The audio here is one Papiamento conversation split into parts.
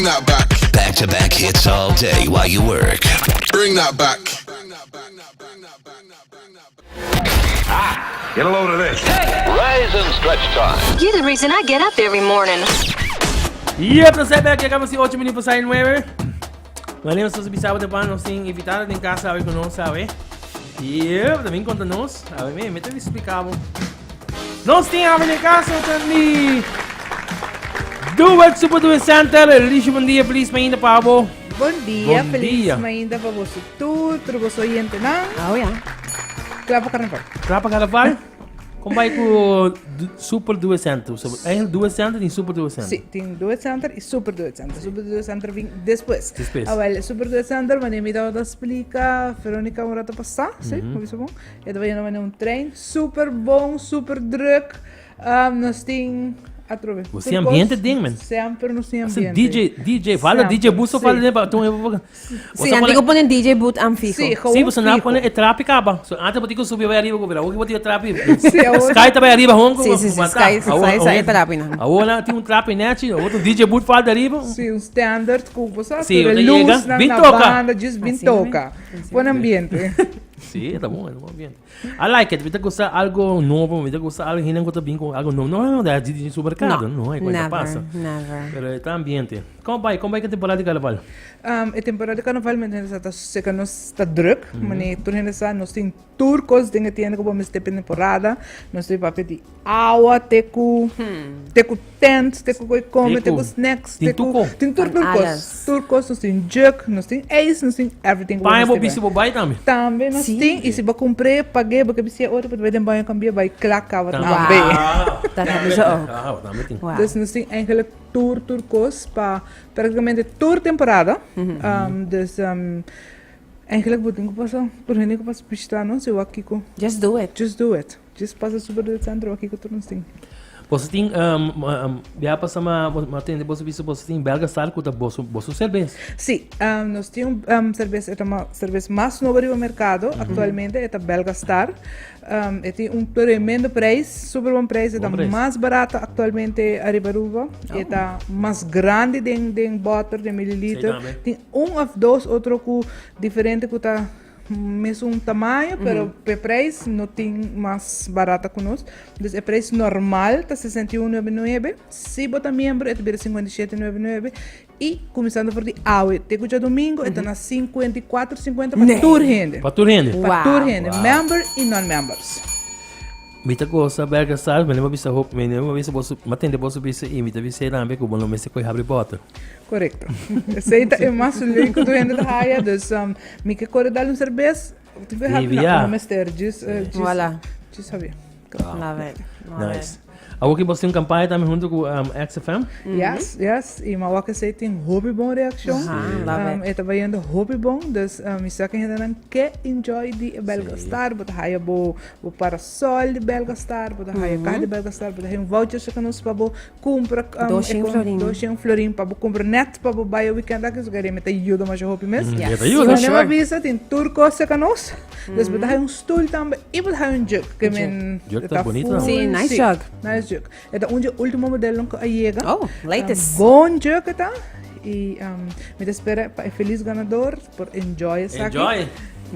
Bring that back. Back to back hits all day while you work. Bring that back. Get a load of this. Rise and stretch time. You're the reason I get up every morning. Yep, nos ta back, yegamos 8 minuut pasá 9. Wanneer nos bisa de pan nos tin invitado den casa awe ku nos awe. Yep, también conta nos. Awe me, me te explicabo. Nos tin awe den casa también. Do It Super Do It Center. Alicia, bon dia, feliz mainta pa bo. Bon dia, Bon feliz dia. mainta pa boso tur, tur boso oyentenan. Oh ja. Kla pa carnaval. Kla pa carnaval? Kon bai ku Super Do It Center? So, eigenlijk Do It Center tin Super Do It Center. Sí, tin Do It Center y Super Do It Center. Super Do It Center vin despues. Despues. Ah, wel, Super Do It Center, wanneer mi tabata splika Veronica un rato pasá, sí, mm -hmm. bon. E tabata yendo wanneer un trein super bon, super druk. Nos tin atrobe. Bo tin ambiente den men. Semper nos tin ambiente. DJ, DJ, fala DJ booth so fala den pa tun e. Sí, nan tin ku pone DJ booth an fiho. Sí, gewoon Sí, boso nan fiho. pone e trapi kaba. So antes bo tin ku subi bai ariba ku bira. Awor bo tin e trapi. Sí, awor- Sky ta bai ariba hon ku. Sí, sí, sí, Sky- Sky sa e trapi nan. Awor nan tin un trapi nechi, awor tin DJ booth falta ariba. Sí, un standard ku bo sa, Sí, tur e bo ta yega, luz nan bin na toka. banda, just bin Así mismo. toka. Pone ambiente. Sí, ta bon, ta bon ambiente. I like it. Mi ta gusta algo nobo, mi ta gusta algo hende ku ta bin ku algo nobo. No, no, da di supermercado, no, e ku ta Never, pasa. never. Pero e ta ambiente. Kon bai, kon bai ku e temporada di karnaval? E temporada di karnaval mi hende sa ta seka nos ta druk, mane tur hende sa nos tin tur kos den e tienda ku bo mester pa e temporada. Nos tin papia di awa te ku te ku tent, te ku koi kome, te ku snacks, Tin te ku tur ko. tin tur tur Van kos. alles. Tur kos, nos tin juk, nos tin ijs, nos tin everything ku bo Paña bo mester bisti bo bai tambe. Tambe nos Sí. tin, y si bo compr'é, pagu'é, bo ke bisti'é ora, bo ta bai den baño cambi'é, bai kla caba tambe. Wow. Dat hebben ze ook. Ah, tambe tin. Wow. Dus nos tin eigenlijk tur, tur kos pa prácticamente tur temporada. Dus eigenlijk bo tin ku pasa, tur hende ku pasa bishita nos, e wak kiko. Just do it. Just do it. Just pasa super do it centro, wak kiko tur nos tin. Boso tin, bia pasa ma, ma tende boso bisa boso tin Belga Star ku ta boso, boso serbes. Sí, nos tin un serbes, e ta serbes mas nobo riba merkado aktualmente, e ta Belga Star. E tin un tremendo prijs, super bon prijs, e ta mas barato aktualmente ariba Aruba. E ta mas grandi den, den boter, den mililiter. Tin un of dos otro ku diferente ku ta mesun tamaño, pero pe prijs no tin mas barata ku nos. Dus e prijs normal ta 61,99. Si bo ta miembro e ta bira 57,99. I kuminsando for di awe te ku djadumingu e ta na 54,50 pa tur hende. Pa tur hende? Pa tur hende, member i non-members. Mi ta gosa Berger Stars, mi no bisa hopi, mi no bisa boso, mi a tende boso bisa i mi ta bisa tambe ku bo no mester kohe habri bòter. Korekto. Esei ta e mas leuk ku tur hende ta haya, dus mi ke kore dal un serbes, tin ku habri, no, no mester, djis, djis habri. Love it. Love Nice. it. Awor ki boso tin un kampaña tambe huntu ku XFM? Yes, yes. I mi a wak esei tin hopi bon reakshon. Aha, love it. E ta bayendo hopi bon. Dus mi sa ku hendenan ke enjoy di e Belga Star. Bo ta haya bo bo parasol di Belga Star, bo ta haya kaha di Belga Star, bo ta haya un voucher serka nos pa bo kumpra Doshen florin. Doshen florin pa bo kumpra net pa bo bai e weekend aki. So kere mi ta yuda masha hopi mes. Yes. Ta yuda. Sure. Mi a bisa tin tur kos serka nos. Dus bo ta haya un stoel tambe i bo ta haya un jug. Ke men Jug ta bonito. Sí, nice jug. Nice jug. E ta un dje ultimo modelnan ku a yega. Oh, latest. Bon jug e ta. I mi ta spera pa e felis ganador por enjoy esaki. Enjoy.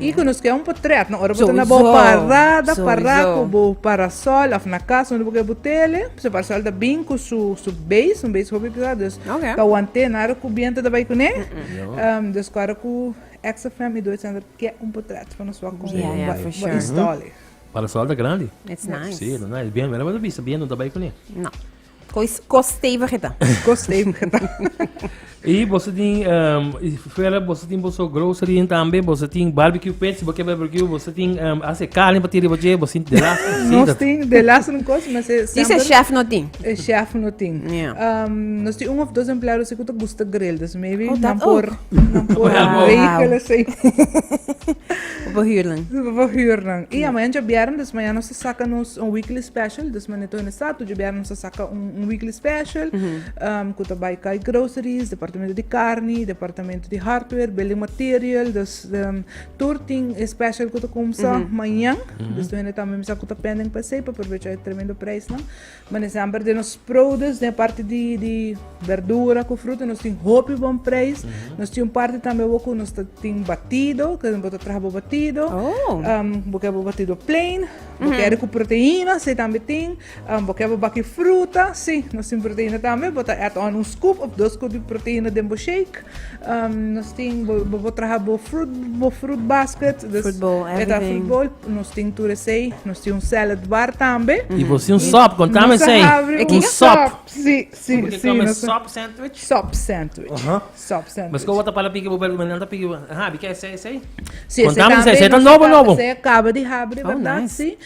I ku nos keda un potret, no? Ora bo ta na bo parada, pará ku bo parasol òf na kas unda bo ke bo tele. Su parasol ta bin ku su su base, un base hopi pisá, dus ta want'é nada ku biento ta bai kuné. Dus ku ora ku XFM i Doet Center ke un potret pa nos wak kon bo install e. Parasol ta grandi. It's nice. Sí, ta nice. Bien, mira bo ta bisa, biento no ta bai kuné. No. Kos kos stevig e ta. Kos stevig e ta. I boso tin i fuera boso tin boso grocery tambe, boso tin barbecue pit, si bo ke barbecue, boso tin hasi carne pa tira riba dje, boso tin de las. Nos tin de las un kos, mas e Dice semper chef no tin. E chef no tin. Yeah. Nos tin un of dos empleado si ku ta gusta grill, dus maybe Oh, nan dat por ook. nan por Wow. regel esei. Bo Pa bo huurnan. Pa bo huurnan. I mañana djabièrnè, dus mañana nos ta saka nos un weekly special, dus manera tur hende sa, tur djabièrnè nos ta saka un weekly special, ku ta bai kai groceries, departamento di karni, departamento di hardware, building material, dus tur tin e special ku ta kumsa mañan, dus tur hende tambe mester ku ta pending pa esei pa aprovecha e tremendo prijsnan. Manera semper den nos produce, den e parti di di berdura ku fruta nos tin hopi bon prijs. Nos tin un parti tambe awor ku nos ta tin batido, ku bo ta traha bo batido. Oh. Bo ke bo batido plain, bo kere ku proteina, esei tambe tin. Bo ke bo baki fruta, si, nos tin proteina tambe. Bo ta add on un scoop of dos scoop di proteina den bo shake. Nos tin, bo bo por traha bo fruit, bo fruit basket. Dus Fruit bowl, e ta everything. fruit bowl. Nos tin tur esei. Nos tin un salad bar tambe. I bo tin un sop, kontame Nos a esei. habri Un un sop. Si, si, Bo ke si. kome Nos a- sop sandwich? Sop sandwich. Sop sandwich. Mas ko bo ta pala piki bo bel, nan ta piki bo. Aha, bi ke esei esei? Si, esei Kontame esei, tambe esei ta nos nobo a- nobo. Esei a kaba di habri, Oh, berdad? nice. Si.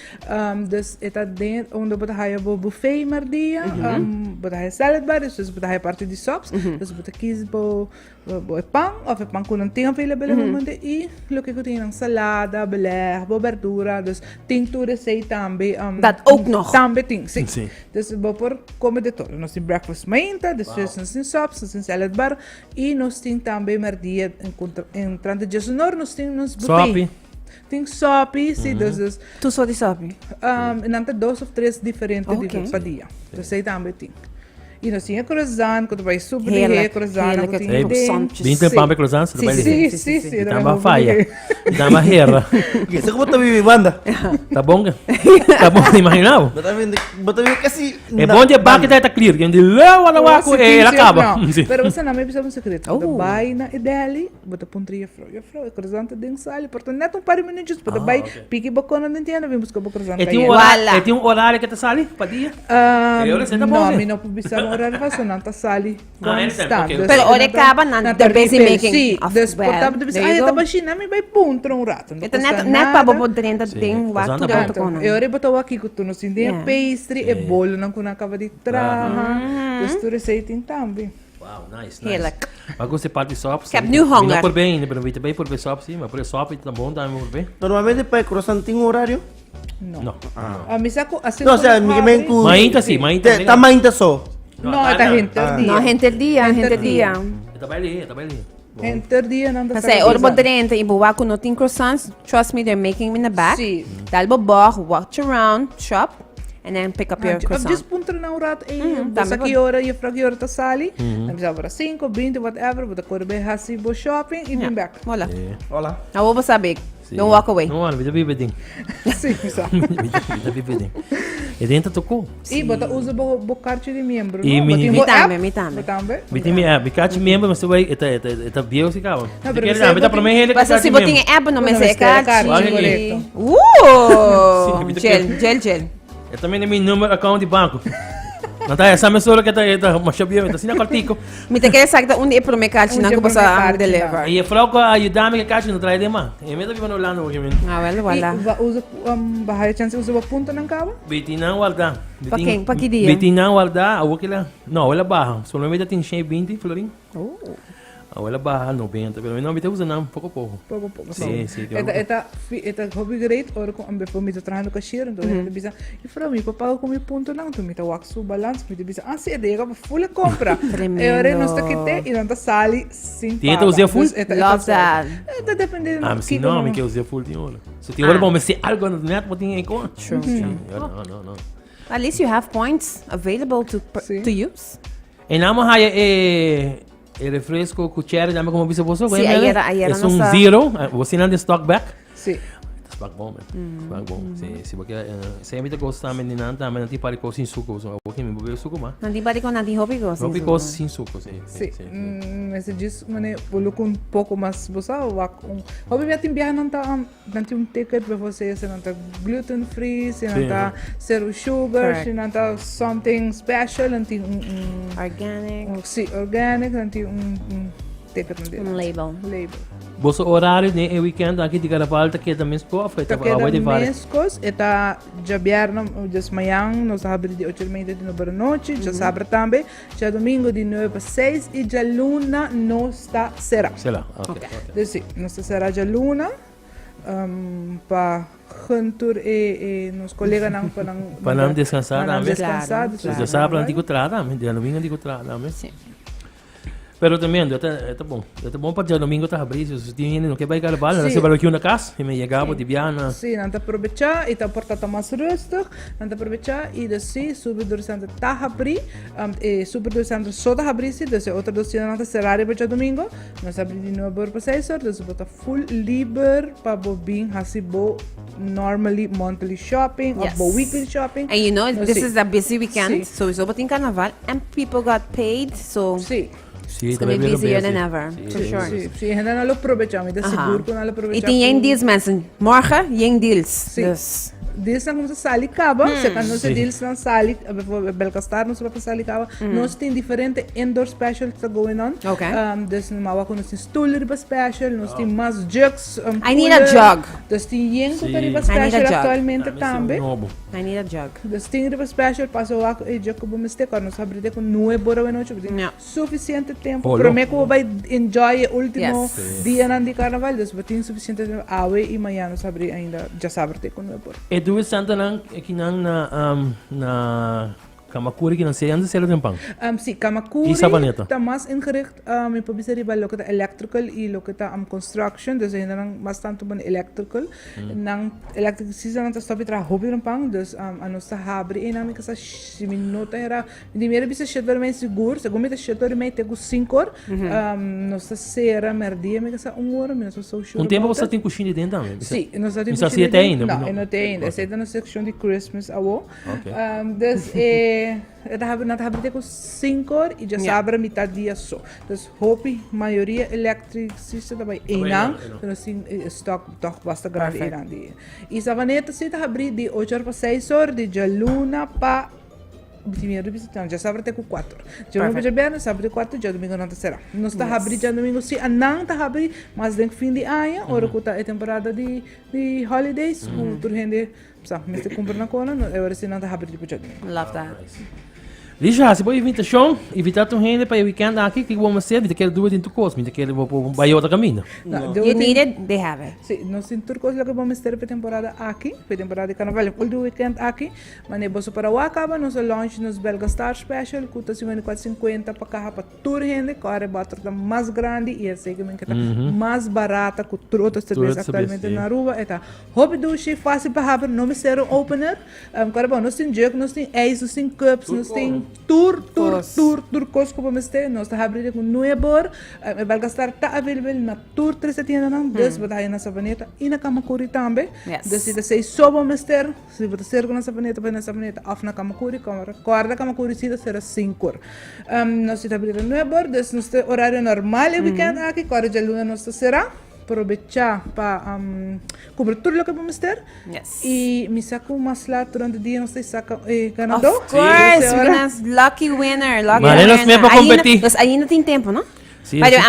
Dus e ta den unda bo ta haya bo buffet merdia, bo ta haya salad bar, despues bo ta haya parti di sops, dus bo ta kies bo bo e pan of e pan ku nan tin available e momento i loke ku tin nan salada, beleg, bo berdura, dus tin tur esei tambe. Dat ook nog. Tambe tin, si. Si. Dus bo por kome de todo. Nos tin breakfast mainta, despues nos tin sops, nos tin salad bar i nos tin tambe merdia entrante djesunor nos tin nos buffet. Sopi. Tin sopi, si, dus, dus. Tur soort di sopi? Nan ta dos of tres diferente Ok. pa dia. Dus ei tambe tin. I nos tin e croissant ku ta bai super lihé, Heerlijk, croissant ku heerlijke tin Hey, den. croissantjes. Bin ten pan pe croissant, se ta Sí, bai sí, lihé. Si, si, si. I tamba faya. I tamba hera. Ke sa ku bo ta bibi banda? Ta bon, ta bon, imagina bo. Bo ta bibi, bo ta bibi kasi E bon di e baki ta clear, ken di leu ala waku e el a kaba. Si. Pero bo sa nan mi bisa un secreto. Bo ta Oh. bai na e deli, bo ta puntra juffrouw, juffrouw e croissant ta den sali, por ta net un par di minuutjes, bo ta bai piki bo kono den tienda, bin buska bo croissant E tin un cayente. horario, Wala. e tin un horario ke ta sali pa dia? E ora esei ta No, bon, mi no por bisa un horario paso nan ta sali Ah, anytime, constant. ok, ok. Dus Pero ora nan e kaba, nan ta they're busy refill. making Sí, of dus por well, ta bo ta bisa, there you ay, ta go. bashina, mi bai puntra un rato. No E ta kosta net, net pa bo nada. por drenta Sí, den wak croissant tur ta bon. auto Anto, konan. e ora bo ta wak kiko tur nos tin den e Yeah. pastry, e bolonan ku nan kaba di traha. Dus tur esei tin tambe. Wow, nice, nice. Heerlijk. Maar gusta party sops. Ik heb nu honger. Mi no por bem ainda, pero mi também por bem sops, sim, maar por sop e bom também por bem. Normalmente pa e croissant tin un horario? No. No. Ah, mi sa ku asina No, o sea, ku mi nos men habri- ku Mainta sí, mainta. Te- Ta mainta so. No, ta henter dia. No, henter dia, henter dia. Ta bai li, ta bai li. Henter dia nan ta Pasei, saka ora bo croissant. drenta i bo wak ku no tin croissants, trust me, they're making them in the back. Sí. Dal bo bog, watch around, shop, and then pick up your Of croissant. just puntra na un rato, ey, bo tambe sa ki por. ora, juffrouw ki ora ta sali. Dan bisa ora 5, 20, whatever, bo ta kore bay hasi bo shopping y bin back. Hola. Hola. Awor bo sa big. Don't walk away. No, mi ta biba den. Sí, mi sa. Mi ta biba den. E den ta tocó. Y bo ta usa bo, bo karchi di miembro, Y no? Bo mi- tin Mi bo tambe, app? mi tambe. Bo tambe? Mi tin mi app, mi karchi miembro, ma se bai, e ta, e ta, e ta bieu si caba. No, pero Mi mi ta promé hende ku Pasa si karchi bo tin miembro. e app, no Bo no mester e mester e karchi. karchi, correcto. Ooh! Sí, mi ta Gel, kere- gel, gel. E ta mende mi number account di banco. Nan ta esa mesora ke ta e ta masha bieu, e ta asina kortico. Mi ta kere sa ki ta un di e prome karchinan Un di ku e bo prome sa karchinan. deliver. I e frou ku a yuda mi ke karchi no trae den man. E mi ta biba na Hulanda hopi men. Ah, wel, Y wala. ba usa, um, ba haya chance usa bo puntonan kaba? Biti nan warda. Pa ken? Pa ki dia? Biti nan warda, awor kila, no, awor el a baha. Solamente mi ta tin 120 florin. Oh. Awor el a baha 90, pero mi no, mi ta usa nan poko poko. Poko poko. Sí, sí. E ta, e ta, e ta hopi great ora ku ambe mi ta trahando cashier, entonces mm -hmm. bisa, juffrouw, mi por paga ku mi puntonan, entonces mi ta wak su balans, mi ta bisa, ah sí, e ta yega pa full e compra. Tremendo. E ora nos ta kite y nan ta sali sin Tin e ta paga. usa full? Dus e ta- e ta Love that. E ta depende Ah, mi si kiko no, mi no. ke usa full tin ora. So tin ora bo mester algo net bo tin e kon. True. Sí, no, no, no. At least you have points available to, Sí. to use. E nan a haya e e refresco cu cherry tambe como bisa boso. Sí, ayera, ayera Es un nos a- zero. Bo sinan de stock back. Sí. Ta smak bon, man. Smak bon. Sí, sí, porque se mi ta gosta tambe di nan tambe nan tin pari cos sin suco. So, abo ki mi bo bebe suco ma. Nan tin pari cos, nan tin hopi cos sin Hopi suco. cos sin suco, sí. Sí. Sí, sí. Mester djis mane bo lo cu un poco mas bo sa wak un. Hopi bia tin biaha nan ta nan tin un ticket pa bo si nan ta gluten free, si nan Sí. ta zero sugar, Correct. si nan ta something special, nan tin un, un Organic. un, sí, organic, nan tin un, un ticket nan Un label. Label. Boso horario den e weekend aki di Carnaval ta keda mesco of Ta ta keda away di varia? mescos, e ta djabièrnè, djes mañan nos ta habri di ocho y media di nober anochi, djasabra tambe, djadomingo di nuebe pa seis y djaluna nos ta sera. Sera, ok, ok. Dus sí, nos ta sera djaluna. Pa gun tur e e nos coleganan pa nan Pa nan descansa pa nan tambe. descansa Claro, dus claro. Pues ya sabe di ku traha tambe, diadomingo di ku traha tambe. Sí. Pero también, yo ta, ta bon. Ta bon pa diadomingo ta habrí, si tin hende no ke bai carnaval, nan Sí. hasi barbecue na cas, y me yega bo di biana. Sí, nan ta aprovecha y ta porta ta mas rustig. Nan ta aprovecha y dus sí, Super Duro Center ta habrí. Um, e Super Duro Center so ta habrí sí, dus e otro dos tiendanan ta cerrá riba djadomingo. Nos ta habrí di nuebe or pa seis or, dus bo ta full liber pa bo bin hasi bo normally monthly shopping of Yes. bo weekly shopping. And you know, No, this sí. is a busy weekend. Sí. Sowieso but in carnaval and people got paid, so Sí. Sí, it's gonna be tambe busier busy. than ever, Sí, for sí, sure. Sí, sí, hende nan lo probecha, mi ta Aha. sigur ku nan lo probecha. Y tin yen ku- deals mensen. Morgen yen deals. Sí. Dus Dealsnan kumsa sali kaba, mm. Sekan nos Sí. dealsnan sali, bijvoorbeeld Belcastar nos pa sali kaba. Nos tin diferente indoor specials ta going on. Oké. Dus normaal wak nos tin stoel riba special, nos tin mas jugs. I need a cooler. jug. Dus tin yen ku ta Sí. riba I need a special jug. actualmente Tambe tambe. nobo. I need a jug. Dus tin riba special, paso wak e jug ku bo mester, kor nos habri te ku nuebe ora we noche, bo tin Ja. suficiente tempo. Holo. Prome ku bo bai enjoy e ultimo Yes. dianan di carnaval, dus bo tin suficiente tempo. Awe y mañana nos habri ainda djasabra te ku nuebe ora. E dues santanan kinan na um, na Kamakuri kinan se antes sera tempan. Si, Kamakuri Y Savaneta. ta mas ingericht, mi por bisa riba loke ta electrical y loke ta construction, dus hendenan mas tanto bon electrical. Nan electricista ta stop di traha hopi trempan, dus anos ta habri einan mi kasa si mi no ta hera, mi di mira bisa shete ora y mei sigur, segun mi ta shete ora y mei te ku sinku or, nos ta sera merdia mi kasa un ora, mi no ta so sure Un tempo about boso it. tin kushina den tambe. Si, nos ta tin Mi sa kushina si e te den, ainda, no, no. e no te ainda, esei ta nos seccion di Christmas awo. Ok. Dus e e ta habri, nan ta habri te ku sinku or y djasabra mitad dia so. Dus hopi mayoria electricista ta bai einan, einan. pero nos tin e stock toch basta grandi Perfect. einan di. Y Savaneta si ta habri di ocho or pa seis or, di djaluna pa Primero di bisa, djasabra te ku kuater. Djaluna pa Perfect. djabièrnè, sabra te kuater, djadumingu nan ta sera. Nos ta habri djadumingu si, anan ta habri mas den fin di aña, ora ku ta e temporada di di holidays, ku tur hende Sa, mester cumpra na cona, no, e ora si nan ta habri di pucha. Love that. Lisha, si bo invitacion, invita tur hende pa e weekend aki, kiko bo mester? Mi ta kere dua tin tur cos, mi ta kere bo por bai otro caminda. No, You need it, they have it. Si, nos tin tur cos loke bo mester pa e temporada aki, pa e temporada di carnaval, e ultimo weekend aki. Mane boso para wak caba, nos a launch nos Belga Star Special, cu ta 54,50 pa caha pa Tur hende kòrda e bòter ta mas grandi i esei ke men ke ta mas barata ku tur otro serbes aktualmente na Aruba. E ta hopi dushi, fásil pa habri, no mester un opener. Kòrda bon, nos tin jug, nos tin ijs, nos tin cups, nos tin tur, tur, tur, tur kos ku bo mester. Nos ta habri den ku nuebe or. E Belgastar ta available na tur tres e tiendanan, dus bo ta haña na Savaneta i na Kamakuri tambe. Dus si ta esei so bo mester. Si bo ta serka na Savaneta, bai na Savaneta of na Kamakuri. Kòrda Kamakuri si ta sera sinku or. Nos si ta abri ta nuebe or, dus nos ta horario normal e weekend aki. Kòrda djaluna nos ta sera. Probechá pa kumpra tur loke bo mester. Yes. I mi sa ku mas lat durante dia nos ta saka e ganadó. Of course, we're gonna lucky winner, lucky Mane nos winner. me pa Ainda- competi. Dus ainda tin tempo, no? Sí, By the way, nos tin.